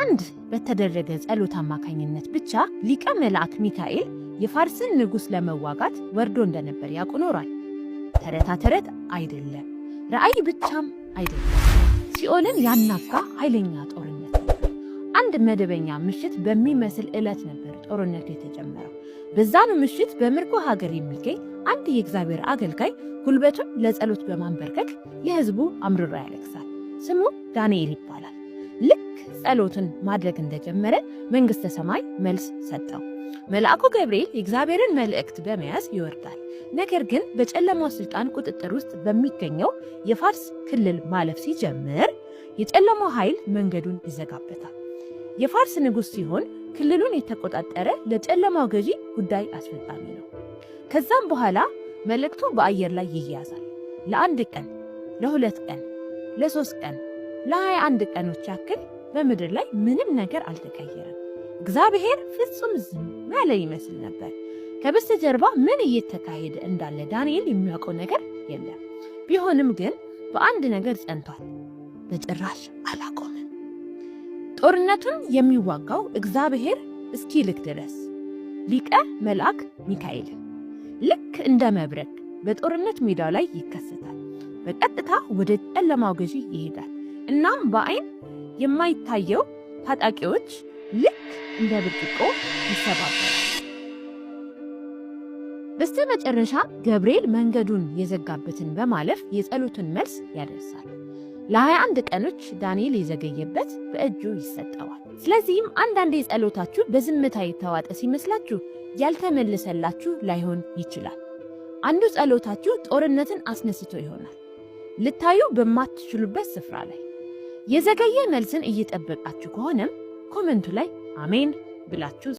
በአንድ በተደረገ ጸሎት አማካኝነት ብቻ ሊቀ መልአክ ሚካኤል የፋርስን ንጉሥ ለመዋጋት ወርዶ እንደነበር ያውቁ ኖሯል። ተረታ ተረት አይደለም፣ ራእይ ብቻም አይደለም። ሲኦልን ያናጋ ኃይለኛ ጦርነት ነበር። አንድ መደበኛ ምሽት በሚመስል ዕለት ነበር ጦርነቱ የተጀመረው። በዛኑ ምሽት በምርኮ ሀገር የሚገኝ አንድ የእግዚአብሔር አገልጋይ ጉልበቱን ለጸሎት በማንበርከክ ለሕዝቡ አምርሮ ያለቅሳል። ስሙ ዳንኤል ይባላል። ልክ ጸሎትን ማድረግ እንደጀመረ መንግሥተ ሰማይ መልስ ሰጠው። መልአኩ ገብርኤል የእግዚአብሔርን መልእክት በመያዝ ይወርዳል። ነገር ግን በጨለማው ስልጣን ቁጥጥር ውስጥ በሚገኘው የፋርስ ክልል ማለፍ ሲጀምር የጨለማው ኃይል መንገዱን ይዘጋበታል። የፋርስ ንጉሥ ሲሆን ክልሉን የተቆጣጠረ ለጨለማው ገዢ ጉዳይ አስፈጻሚ ነው። ከዛም በኋላ መልእክቱ በአየር ላይ ይያዛል። ለአንድ ቀን፣ ለ2 ቀን፣ ለ3 ቀን፣ ለ21 ቀኖች ያክል በምድር ላይ ምንም ነገር አልተቀየረም። እግዚአብሔር ፍጹም ዝም ያለ ይመስል ነበር። ከበስተጀርባ ምን እየተካሄደ እንዳለ ዳንኤል የሚያውቀው ነገር የለም። ቢሆንም ግን በአንድ ነገር ጸንቷል። በጭራሽ አላቆምም። ጦርነቱን የሚዋጋው እግዚአብሔር እስኪልክ ድረስ ሊቀ መልአክ ሚካኤል ልክ እንደ መብረቅ በጦርነት ሜዳው ላይ ይከሰታል። በቀጥታ ወደ ጨለማው ገዢ ይሄዳል። እናም በአይን የማይታየው ታጣቂዎች ልክ እንደ ብርጭቆ ይሰባበራል። በስተመጨረሻ ገብርኤል መንገዱን የዘጋበትን በማለፍ የጸሎቱን መልስ ያደርሳል። ለ21 ቀኖች ዳንኤል የዘገየበት በእጁ ይሰጠዋል። ስለዚህም አንዳንዴ ጸሎታችሁ በዝምታ የተዋጠ ሲመስላችሁ ያልተመለሰላችሁ ላይሆን ይችላል። አንዱ ጸሎታችሁ ጦርነትን አስነስቶ ይሆናል፣ ልታዩ በማትችሉበት ስፍራ ላይ። የዘገየ መልስን እየጠበቃችሁ ከሆነም comment ኡ ላይ አሜን ብላችሁ